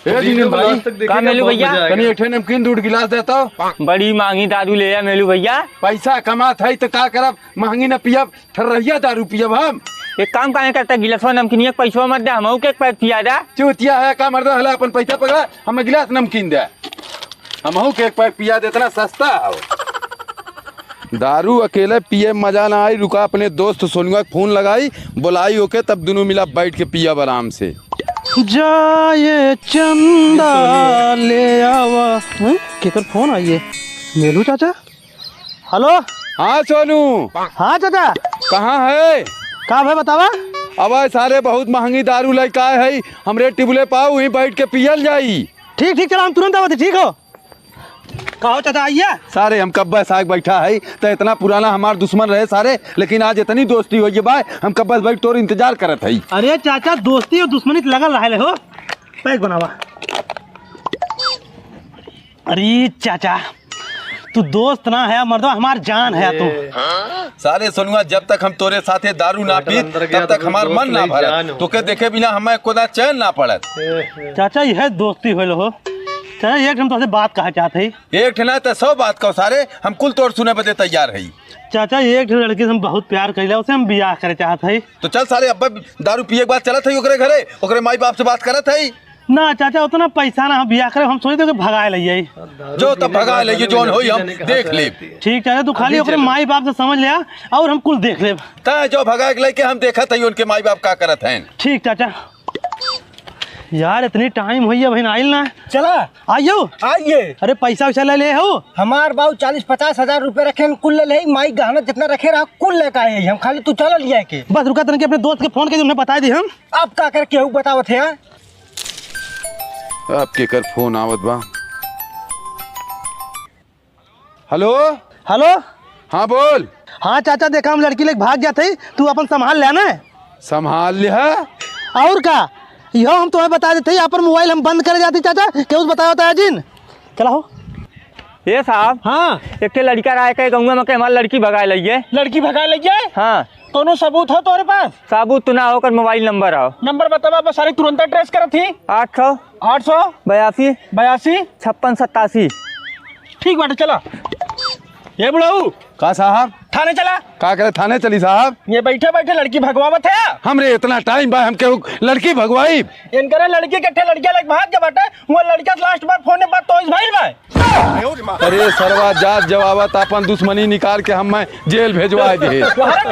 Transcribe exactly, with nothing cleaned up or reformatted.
ए, जिनेन भाई, का मेलू भैया? तनी एक ठे नमकीन दूध गिलास देतो। बड़ी महंगी दारू ले आ मेलू भैया। पैसा कमात है तो का करब, महंगी न पियब, ठर्रहिया दारू पियब हम। एक काम काहे करता, गिलासवा नमकीनिया के पैसवा मत दे, हमहू के एक पैक पिया दे। चूतिया है का मर्दा, हला अपन पैसा पकड़ा, हमें गिलास नमकीन दे, हमहू के एक पैक पिया दे, इतना सस्ता हो। दारू अकेले पिए मजा ना आई, रुका अपने दोस्त सोनुआ के फोन लगाई, बोलाई ओके, तब दुनू मिला बैठ के पियब आराम से। जाए चंदा ले आवा। हैं? केकर फोन आई है? मेलू चाचा? हेलो। हाँ सोनू। हाँ चाचा। कहाँ है? का भाई बतावा? अब सारे बहुत महंगी दारू लेके आए है, हमरे टिबुले पाओ, वहीं बैठ के पियल जाई। ठीक ठीक, चला हम तुरंत आवत है, ठीक हो? का हो चाचा, आइए। सारे हम कब्बे से आके बैठा है, तो इतना पुराना हमार दुश्मन रहे सारे, लेकिन आज इतनी दोस्ती होइ गई बा, हम कब्बे से बैठ तोर इंतजार करत है। अरे चाचा, दोस्ती और दुश्मनी तो लगल रहे हो, पैक बनावा। अरे चाचा, तू दोस्त ना है मर्दवा, हमार जान है तू। सारे सोनुआ, जब तक हम तोरे साथे दारू ना पीत, तब तक हमार मन ना भरत। तोके देखे बिना हमें कोदा चैन ना पड़त। चाचा, यह दोस्ती होल हो। चाचा, एक हम तोसे बात कहा चाहत है। एक ठे ना तो सौ बात कहो सारे, हम कुल तोर सुने बदे तैयार है। चाचा, एक ठे लड़की से हम बहुत प्यार करीला, उसे हम बियाह करे चाहत है। तो चल सारे, अब दारू पिए के बाद चलत है ओकरे घरे, ओकरे माई बाप से बात करत है। ना चाचा, उतना पैसा ना हम बियाह करे, हम सोचे थे कि भगाए लइए। जो तब भगाए लइए, जौन होई हम देख लेब। ठीक चाचा, तू खाली ओकरे माई बाप से समझ ले, और हम कुल देख लेब। तै जो भगाए के लइके हम देखत हई उनके माई बाप का करत हैं। ठीक चाचा। यार, इतनी टाइम होई है, अभी आइल ना। चला। आइयो। आइए। अरे, पैसा वैसा ले ले हो? हमार बाऊ चालीस पचास हजार रुपये रखे हैं, कुल ले ले, माई गहना जितना रखे रहा, कुल लेके आए हैं हम, खाली तू चला लिया के। बस रुका, तनिक अपने दोस्त के फोन के, उन्हें बता दी हम। अब का कर केहू बतावत है? अब केकर फोन आवत बा? हेलो। हेलो। हाँ, बोल। हाँ चाचा, देखा हम लड़की लेके भाग जात हई, तू अपन संभाल ले ना। संभाल ले है? और का, यो हम तुम्हें बता देते ही, अपन मोबाइल हम बंद करे जाती चाचा, केहू से बतावत है जिन। चला हो। ए साहब। हाँ। एक ठे लड़का रहा है, कहे गौवा में के हमार लड़की भगाए लइए। लड़की भगाए लइए? हाँ। कौनो सबूत हो तोरे पास? सबूत तो ना हो, ओकर मोबाइल नंबर हो। नंबर बतावा, बस सारे तुरंत ट्रेस करत ही। आठ सौ। आठ सौ। बयासी। बयासी। छप्पन सत्तासी। ठीक बाटे, चला। ए बुढ़ऊ। का साहब? थाने चला। का करे थाने चली साहब? ये बैठे बैठे लड़की भगवावत है। हमरे इतना टाइम बा, हम केहू लड़की भगवाई? इनकरे लड़की के ठे लड़किया लेके भाग के बाटे, वो लड़किया से लास्ट बार फोन पर तोइस भइल बा। अरे सरवा, जात जवाबत आपन दुश्मनी निकाल के हम मैं जेल भेजवा दे।